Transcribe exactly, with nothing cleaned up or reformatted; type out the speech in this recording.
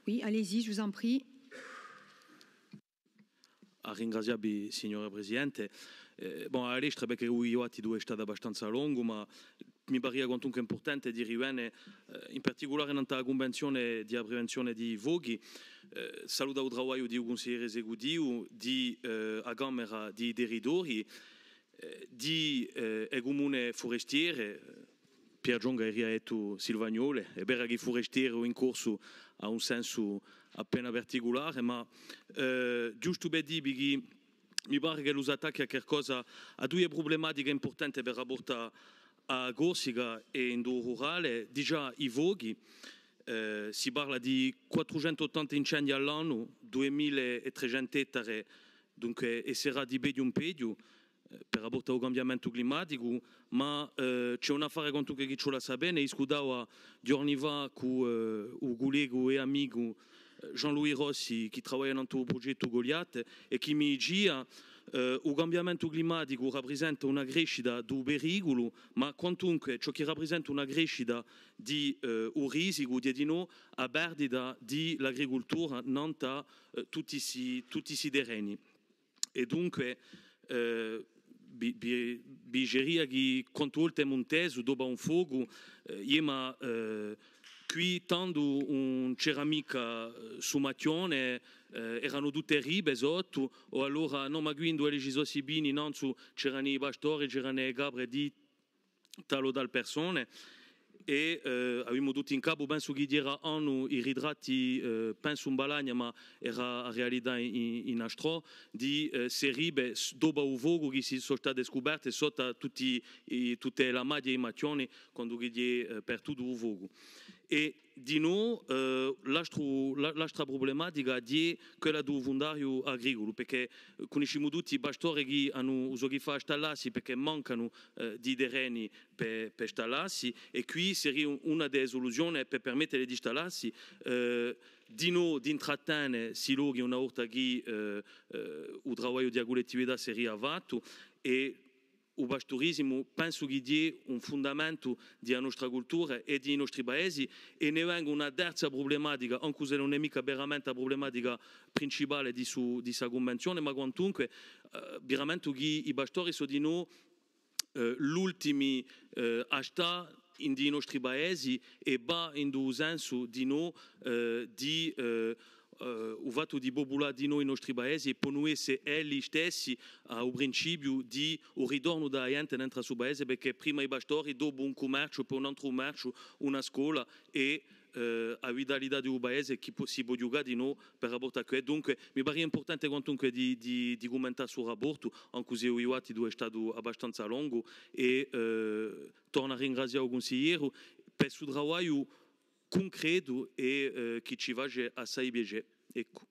Oui, allez-y, je vous en prie. À ringrazià vi, signora Presidente. Eh, bon, à a lestra, perchè u dibattitu hè statu abbastanza longu, ma mi paria quantunque impurtante di rivene, eh, in particulare nant'à a cunvenzione di a prevenzione di i fochi, eh, salutà u travagliu di u cunsigliere esecutivu, di, eh, a Camera di i Territorii, eh, di, eh, e cumune furestiere, eh, Pierre Gionga aria dettu silvagnole, hè vera chì furestieru in corsu hà un sensu appena particulare, ma, eh, ghjustu per dì vi chì mi pare ch'ellu s'attacchi à qualcosa, à duie prublematiche impurtante per raportu à a Corsica è in u rurale, digià i fochi, eh, si parla di quattrucentu ottanta incendii à l'annu, dui mila è trecentu ettari, dunque, è serà di peghju in peghju, eh, per raportu à u cambiamentu climaticu, ma, eh, ci hè un affare quantunque chì ci vole à sapè, ne discutava ghjorni fà cù, eh, u cullegu è amicu, eh, Jean-Louis Rossi, chì travaglia nant'à u prughjettu Goliath, è chì mi dicia, eh, u cambiamentu climaticu raprisenta una crescita di u periculu, ma quantunque ciò chì raprisenta una crescita di, eh, u risicu, hè dinò a perdita di l'agricultura nant'à, eh, tutti sti, tutti sti terreni. È dunque, eh, vi, vi, vi diceria chì quantu volte emu intesu, dopu à un focu, eh, iè, ma, eh, quì tandu ùn c'era micca, eh, stu macchione, eh, eranu tutte e ripe sottu, o allora, nò, ma quì induve ci sò sti pini, nanzu c'eranu i pastori, c'eranu e capre di tal o tal persone, è, eh, avimu tutti in capu, pensu chì era annu i ritratti, eh, pensu in Balagna, ma era a realità in, in, in astrò, di, eh, ste ripe s-, dopu à u focu chì si, sò state scuperte sottu à tutti i, tutte la maglia di i macchioni, quandu chì hè, eh, partutu u focu. È dinò, eh, l'astru, la, l'astra prublematica hè quella di u fundariu agriculu, perchè cunniscimu tutti i pastori chì anu u so chì fà à stallassi, perchè mancanu, eh, di terreni per, per stallassi, è quì seria un, una di e suluzione per permette di stallassi, eh, dinò d'intrattene sti lochi una volta chì, eh, eh, u travagliu di a cullettività seria fattu, è u pasturisimu, pensu chì hè un fundamentu di a nostra cultura è di i nostri paesi, è ne vengu una terza prublematica, ancu s'ella ùn hè micca veramente a prublematica principale di su, di sta cunvenzione, ma quantunque, eh, veramente chì i pastori sò dinò, eh, l'ultimi, eh, à stà in i nostri paesi è và in u sensu dinò, eh, di, eh, eh, u fattu di pupulà dinò i nostri paesi è ponu esse elli stessi à u principiu di u ritornu di a ghjente nentru à su paese, perchè prima i pastori, dopu un cummerciu, po un antru cummerciu, una scola è, eh, a vitalità di u paese chì po-, si pò ghjucà dinò per raportu à què. Dunque, mi paria impurtante quantunque di, di, di cummentà stu raportu, ancu s'è u dibattitu hè statu abbastanza longu, è, eh, tornu à ringrazià u cunsiglieru per stu travagliu cuncretu è, eh, chì ci face assai piacè. Eccu.